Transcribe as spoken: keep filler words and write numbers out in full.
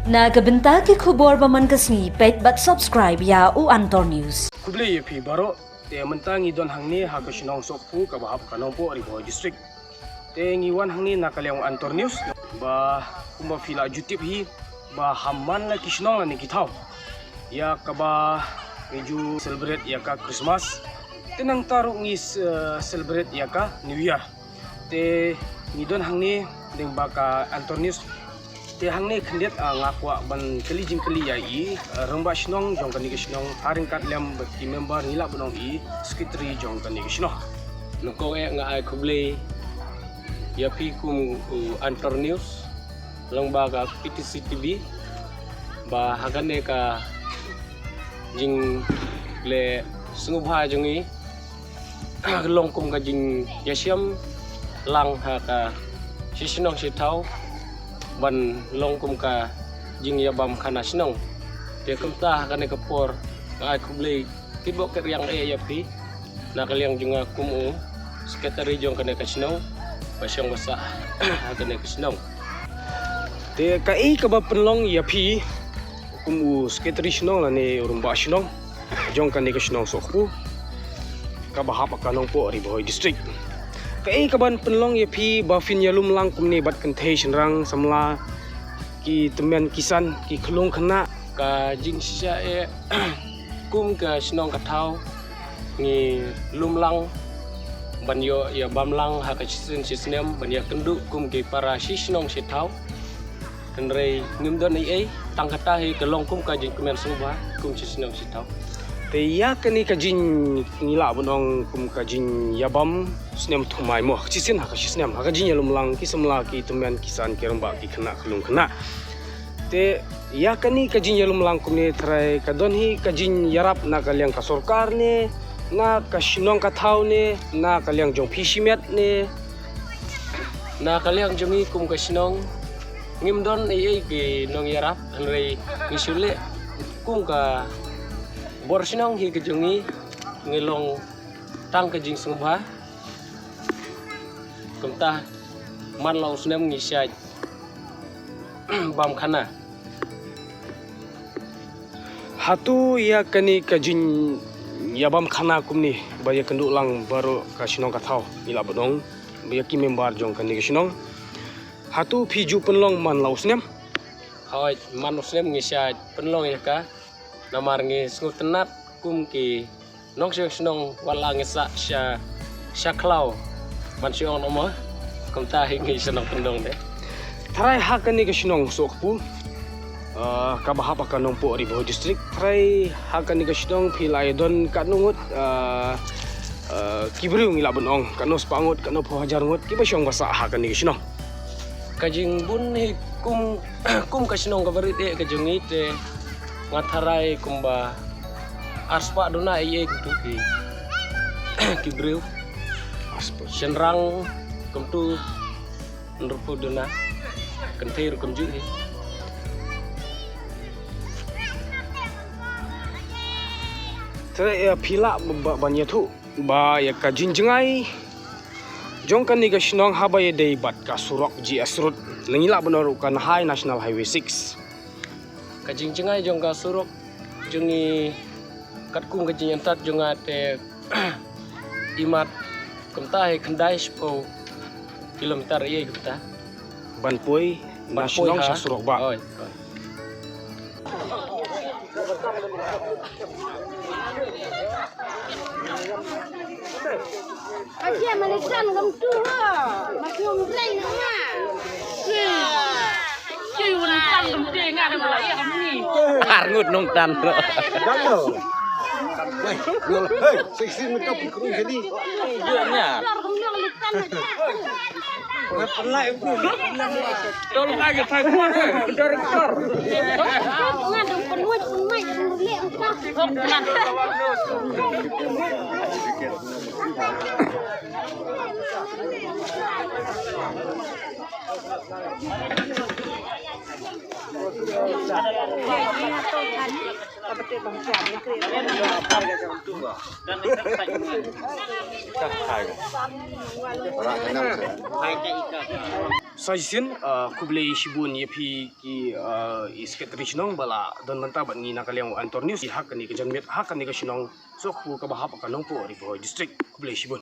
Na ka bynta ki khubor ba man ka sngi, peit bad subscribe ïa u Antor News. Khublei ïa phi baroh. Te mynta ngi don hangne ha ka shnong Sohkpu kaba hap ka Nongpoh Ri Bhoi District. Te ngi wan hangne na ka liang u Antor News ba kumba phi la ju tip hi ba ha man la ki shnong lane ki thaw ïa kaba ngi ju celebrate ïa ka Christmas. Te nangta ruh ngi s-, eh, celebrate ïa ka New Year. Te ngi don hangne lyngba ka Antor News. Te hangne khyndiat, ah, nga kwah ban kylli jingkylli ïa i, ah, rangbah shnong jong kane ka shnong, ha ryngkat lem bad ki member, ngi lah ban ong i secretary jong kane ka shnong. Nyngkong eh nga ai khublei ïa phi kum u Antor News lyngba ka P T C T V ba ha kane ka jingleh sngewbha jong i long kum ka jingïashem lang ha ka shi shnong shi thaw ban long kum ka jingïabam khana shnong. Te kumta ha kane ka por nga ai khublei kitbok kitrwiang eh ïa phi na ka liang jong nga kum u secretary jong kane ka shnong ba shong ba sah ha kane ka shnong. Te kaei kaba pynlong ïa phi kum u secretary shnong lane u rangbah shnong jong kane ka shnong Sohkpu kaba hap ka Nongpoh Ri Bhoi District. Kaei kaban pynlong ïa phi ba phin ïalum lang kumne bad kynthei shynrang samla ki tymmen ki san ki khyllung khynnah? Ka jingshisha eh kum ka shnong ka thaw ngi lum lang ban ïoh ïabam lang ha ka shisien shisnem ban ïakynduh kum ki para shi shnong shi thaw. Hynrei ngim don ei ei, tang kata hi ka long kum ka jingkmen sngewbha kum shi snem shi thaw. Te ïa kane ka jing ngi lah ban ong kum ka jingïabam snem thymmai mo, shisien ha ka shisnem ha ka jingïalum lang ki samla ki tymmen ki san ki rangbah ki khynnah khyllung khynnah. Te ïa kane ka jingïalum lang kumne tharai ka don hi ka jingïarap na ka liang ka sorkar ne, na ka shnong ka thaw ne, na ka liang jong phi shimet ne, na ka liang jong ngi kum ka shnong. Ngim don ei ei ki nongïarap, hynrei ngi shu leh kum ka bor shnong hi ka jong ngi, ngi long tang ka jingsngewbha. Kumta man la u snem ngi shait bam khana. Hato ïa kane ka jingïabam khana kumne ba ïakynduh lang baroh ka shnong ka thaw, ngi lah ban ong ba ïa ki member jong kane ka shnong, hato phi ju pynlong man la u snem? Hooid, man u snem ngi shait pynlong ïa ka. Namar ngi sngewtynnat kum ki nongshong shnong, wat la ngi sah sha, sha khlaw, man shu ong noh mo, kumta hi ngi shnong kyndong de. Tharai ha kane ka shnong Sohkpu, ah, kaba hap ka Nongpoh Ri Bhoi District, tharai ha kane ka shnong phi la ïadon katno ngut, ah, ah, ki briew ngi lah ban ong, katno spah ngut, katno phew hajar ngut kiba shong ba sah ha kane ka shnong? Ka jingbun hi kum, kum ka shnong kaba rit eh ka jong ngi te nga tharai kumba ar spah duna ei ei kumtu ki, ki briew. Ar spah. Shynrang kumtu hynriewphew duna. Kynthei ruh kumjuh hi. Te ïa phi lah ba, ba, ban ïathuh ba ïa ka jingjngai jong kane ka shnong haba ïadei bad ka surok G S Road, lane ngi lah ban ong ruh ka High National Highway six. Ka jingjngai jong ka surok jong ngi katkum ka jingïathuh jong nga te imat kumta hi khyndai shiphew kilometer ïa kumta. Ban poi na shnong sha surok bah. Oi, oi. Aje malitan gam tu ha. Masih umreng ha. Cui un tan gam te nga de mala ïa gam ni. Har ngut nong tan. Gam tu. Wei, ngol. Hei, seksi makeup kru jadi. Nya. Tol ka je phai kuat, eh, director. Nga dong penuh, penuh, penuh, penuh. Sa shisien, ah, khublei shibun ïa phi ki, ah, i secretary shnong ba la don bynta bad ngi na ka liang u Anchor News ha kane ka janmiet ha kane ka shnong Sohkpu kaba hap ka Nongpoh Ri Bhoi District. Khublei shibun.